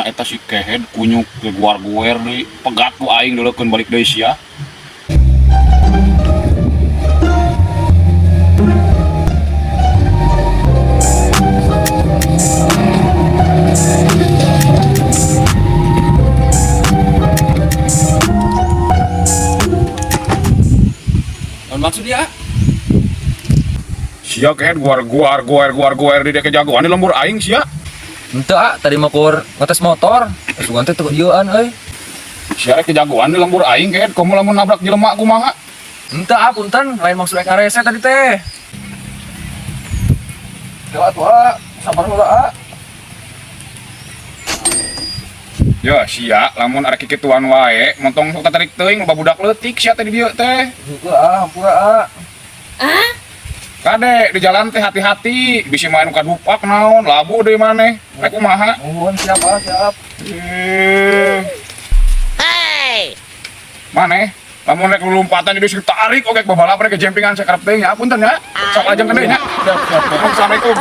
Mana eta si kehed kunyuk ge guar-guer deui, pegat ku aing deulekeun balik deui sia. Naon maksud dia? Sia kehed guar-guar guar guar guer di dek jagoan di lembur aing sia. Henteu ah, tadi mah kur ngetes motor. Terus sugan teh teu ieuan euy. Sia rek jagoan di lembur aing kehed, komo lamun nabrak jelema kumaha? Henteu ah, punten, lain maksud rek ngarese tadi teh. Dewa atuh ah, sabar heula ah. Ya sia lamun arek kikituan wae, montong sok tatarik teuing loba budak leutik sia teh di dieu teh. Heueuh ah, hampura ah. Kade di jalan teh hati-hati, bisi main nu kadupak naon, labu deui maneh. Rek kumaha? Nuhun siap ah, siap. Eh. Maneh, lamun rek lulumpatan di dieu tarik oge babalap rek jempingan sakarep teuing ya, punten ya. Sok lajeng deui nya. Siap, siap, siap. Assalamualaikum.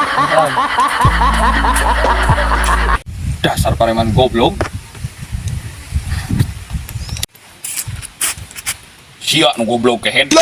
Dasar pareman goblok. Sia nu goblok kehed.